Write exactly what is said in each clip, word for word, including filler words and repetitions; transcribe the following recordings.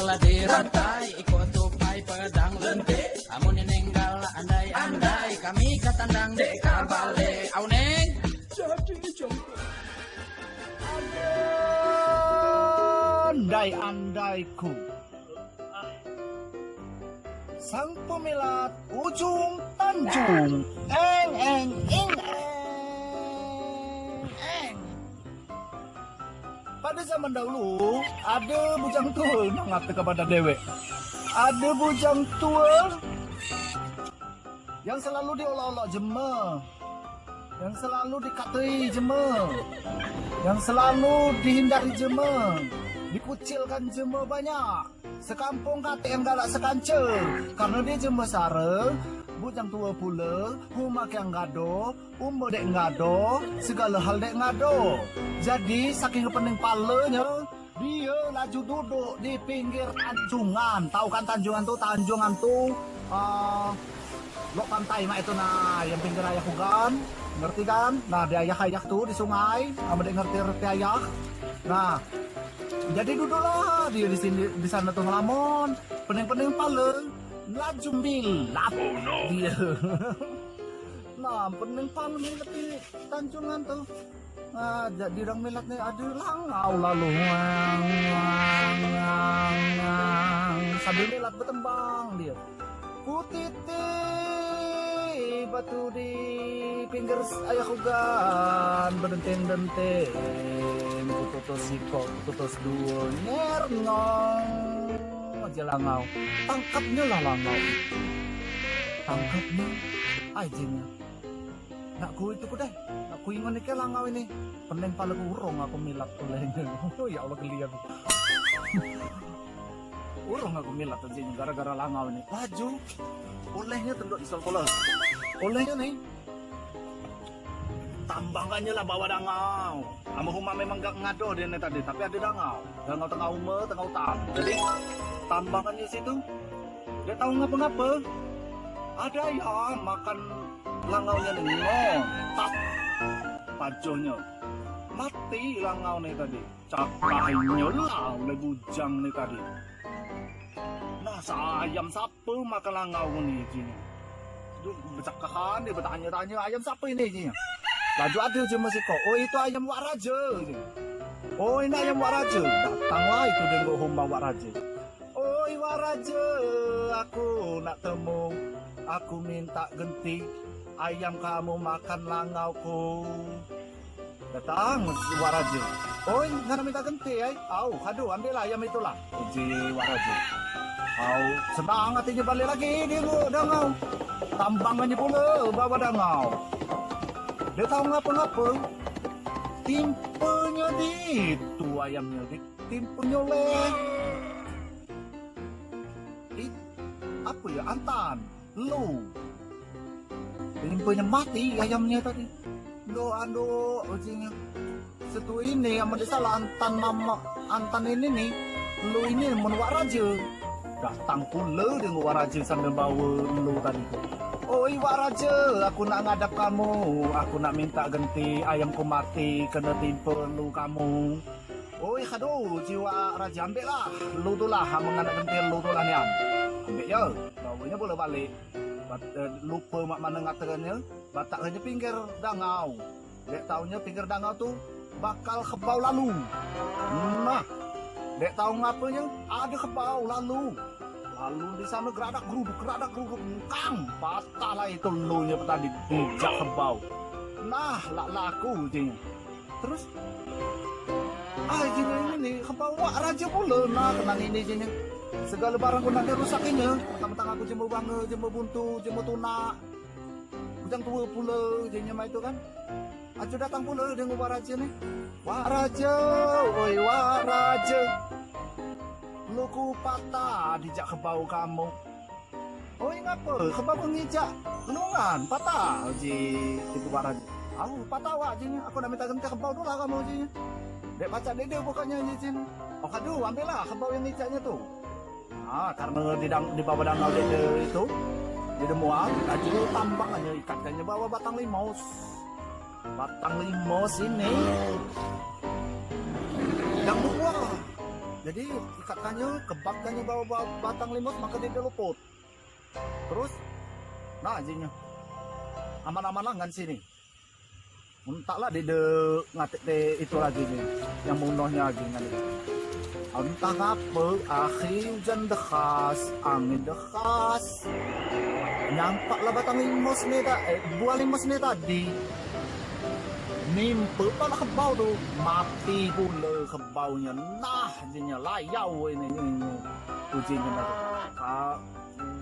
Lah dirantai, iko tupai pedang lentik. Amun ninggal andai-andai, kami katandang dek kabale. Au neng. Jadi jongkok. Andai-andaiku. Sang pemilat ujung tanjung. Eng, eng, ing, eng, eng. Pada zaman dahulu, ada bujang tua nak ngata kepada dewek. Ada bujang tua yang selalu diolok-olok jema, yang selalu dikatai jema, yang selalu dihindari jema, dikucilkan jema banyak. Sekampung katek yang galak sekanca, karena dia jema sara, bujang tua pula, rumah yang gado, umur dek ngado, segala hal dek ngado. Jadi, saking pening palanya, dia laju duduk di pinggir tanjungan. Tahu kan tanjungan tu? Tanjungan tu, ah, lok pantai mak itu nah, yang pinggir ayah ugan. Ngerti kan? Nah, di ayah-ayah tu, di sungai, sama dek ngerti-ngerti ayah. Nah, jadi duduklah dia di sini, di sana tu ngelamun. Pening-pening pala, laju milat dia. Nah, pening pala milat di tanjungan tu. Nah, jadi orang milat ni ada langau lalu. Wang, wang, wang, wang. Sambil milat bertembang dia. Ku titi batu di pinggir s-, ayah ugan bedenteng-denteng. Ku tutus sikok, ku tutus dua, nyernong aja langau. Tangkapnya lah langau. Tangkapnya, ai jinnya. Nak ku itu ku deh, nak ku ingon ike langau ini. Pening pala ku urung aku milat olehnya. Oh, ya Allah, geli aku. Urung aku milat aja ini gara-gara langau ini. Laju. Olehnya tendok isol pola. Olehnya nih. Tambangannye lah bawa dangau. Amen uma memang gak ngado dene tadi, tapi ada dangau. Dangau tengah uma, tengah utan. Jadi, tambangannye situ, dak tahu ngapa-ngapa. Ada ayam makan langaunye ni. Ngotak pajohnye. Mati langaune tadi. Cakahnye lah oleh bujang ni tadi. Nah, sa-, ayam sapa makan langau ni, jinye? Duh, becakahan dia bertanya-tanya, "Ayam sapa ini?" jinye. Laju ada jema sikok, "Oh, itu ayam Wak Raja," jinye. "Oh, ini ayam Wak Raja." Datanglah itu dengok humba Wak Raja. "Oi, Wak Raja, aku nak temu. Aku minta genti. Ayam kamu makan langauku." Datang Wak Raja. "Oi, ngana minta genti, ai? Au, aduh, ambillah ayam itulah," uji Wak Raja. Au, senang atinye balik lagi dia dangau. Tambangannye pula bawa dangau. Dia tahu ngapa-ngapa. Timpanya di itu ayamnya, di timpanya oleh. Di, apa ya, antan. Lu. Rupanya mati ayamnya tadi. Nduk, anduk, ujinya. Setu ini yang mendesak lah antan mama, antan ini nih. Lu ini men Wak Raja. Datang pula dengan Wak Raja sambil bawa lu tadi tu. "Oi, Wak Raja, aku nak ngadap kamu. Aku nak minta genti ayamku mati kena timpa lu kamu." "Oi, kado, jiwa raja, ambek lah. Lu tu lah, amun nak genti lu tu lah nian." Ambek ya, bawanya pula balik. Bat-, eh, lupa mak mana ngatakannya, batak aja pinggir dangau. Dek tahunya pinggir dangau tu bakal kebau lalu. Nah, dek tahu ngapanya, ada kebau lalu. Lalu di sana geradak geruduk, geradak geruduk, engkang, patah lah itu lunya tadi, dijak kebau. Nah, lak laku, jing. Terus, ah, jing ini nih, kebau Wak Raja pula. Nah, kenang ini, jing. Segala barang guna dia rusak ini. Mentang-mentang aku jemur banga, jemur buntu, jemur tunak. Bujang tua pula, jing, nyamai itu kan. Aja datang pula dengan Wak Raja ni. "Wak Raja, oi Wak Raja. Luku patah dijak kebau kamu." "Oi, ngapa? Kebau ngijak lungan patah," uji itu Wak Raja. "Au, patah wak," jinye. "Aku nak minta genti kebau tu lah kamu," jinye. "Dek pacak dede bukannya," jinye. "Oh, aduh, ambillah kebau yang ngijaknya tu." Nah, karena di, dang, di bawah dangau dia, dia itu, dia demuang, laju tambang aja ikatkannya bawah batang limos. Batang limos ini yang buah. Dia Jadi, ikatkannya, kebabkannya bawah, bawah batang limos, maka dia luput. Terus, nah, jinyo. Aman-aman lah ngan sini. Entahlah dia de ngatik de itu lagi ni. Yang munohnyo lagi ngan dia. Entah apa, akhir hujan deras, angin deras. Nyampak lah batang limos ni tak, eh, buah limos ni tadi. Nimpe pala kebau tu, mati pula kebaunyo. Nah, jinyo layau ini, ini, ini. Ujinyo tadi. Ka-,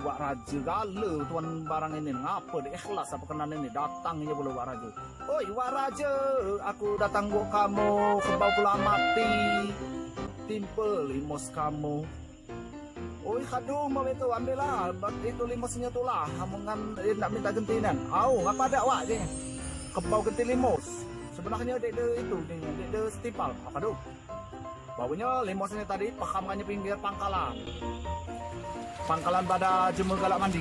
Wak Raja galo tuan barang ini. Ngapa dia ikhlas apa kenal ini? Datang inyo pula Wak Raja. Oi, Wak Raja, aku datang buat kamu, kebau pula mati. Timpa limos kamu. Oi, kadu, mau itu, ambillah bat-, itu limosnyo tu lah. Kamu ngan, eh, nak minta genti nian. Au, ngapa dak, Wak, je? Kebau genti limos. Sebenarnyo dek de itu, dek de setimpal. Au, kadu. Bawonyo limosnyo tadi paham ngan pinggir pangkalan. Pangkalan bada jemur galak mandi.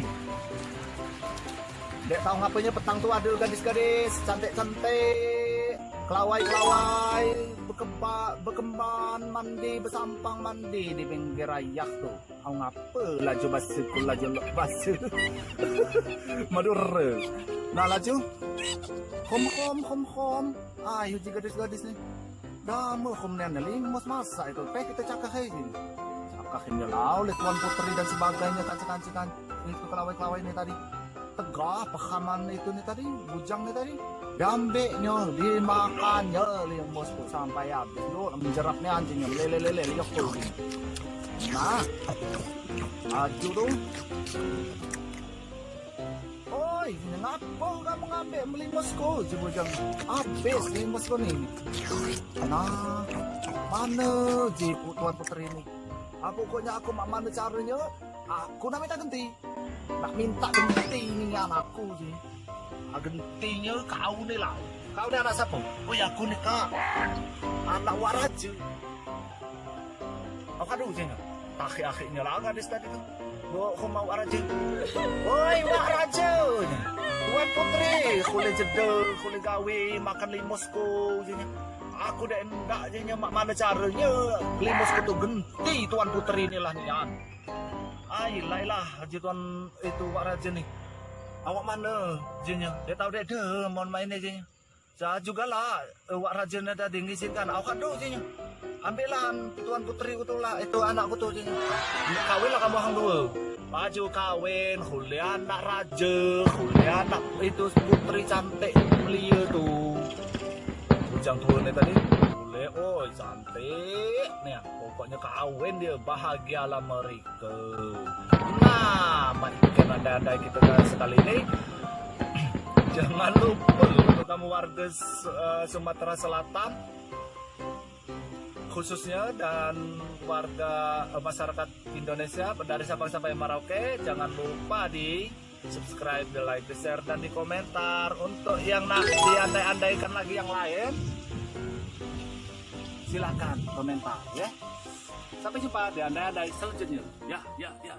Dek tau ngaponyo petang tu ado gadis-gadis cantik-cantik, kelawai-kelawai, bekeba-, bekemban mandi, besampang mandi di pinggir air tu. Au ngapo laju basuh ku laju lok basuh. Madura. Nah laju. Hom, hom, hom, hom. Ayo ji gadis-gadis ni. Dame hom nian limos masak itu. Peh kito cakah aja. Cakah ini lah oleh Tuan Putri dan sebagainya, kancik-kancik kan. Itu kelawai-kelawai ni tadi. Tegah pahaman itu ni tadi, bujang ni tadi. Diambeknyo, dimakannyo limos tu sampai habis. Yo, menjerapnyo anjingnyo, lele-lele, liok tu. Nah, laju tu. Oi, ngapo kamu ngambek limosku? Ji bujang. Habis limosku ni. Nah, mano ji pu-, Tuan Putri ni? Ah, pokoknyo aku mak mano caronyo, aku nak minta genti. Nak minta genti ni anakku ji. Ah, gentinyo kau ni lah. Kau ni anak siapa? Oh ya, aku ni, Kak. Anak Wak Raja. Aku kadu je. Akhir-akhirnyo lah gadis tadi tu. Bawa ke rumah Wak Raja. Oi, Wak Raja. Tuan Putri, kule jeda, kule gawe, makan limosku, je. Aku dak endak, je, mak mano caronyo limosku tu genti Tuan Putri ni lah nian. Ai, lailah, je Tuan itu Wak Raja ni. Awak mano, je, dak tau dek de, mon main je. Sa jugalah, eh, Wak Raja ni tadi ngizinkan. Awak kadu, je. Ambillah Tuan Putri ku tu lah, itu anakku tu, je. Kawinlah kamu hang dua. Baju kawin, kule anak raja, kule anak itu putri cantik belia tu. Bujang tua ni tadi, kule, oi, cantik ni. Pokoknyo kawin dia, bahagialah mereka. Nah, makin andai-andai kita dah sekali ni. Jangan lupa untuk kamu warga S-, eh, Sumatera Selatan, khususnya, dan warga, eh, masyarakat Indonesia dari Sabang sampai Merauke, jangan lupa di subscribe, di like, di share, dan di komentar. Untuk yang nak diandai-andaikan lagi yang lain, silakan komentar ya. Sampai jumpa di andai-andai selanjutnya. Ya, ya, ya.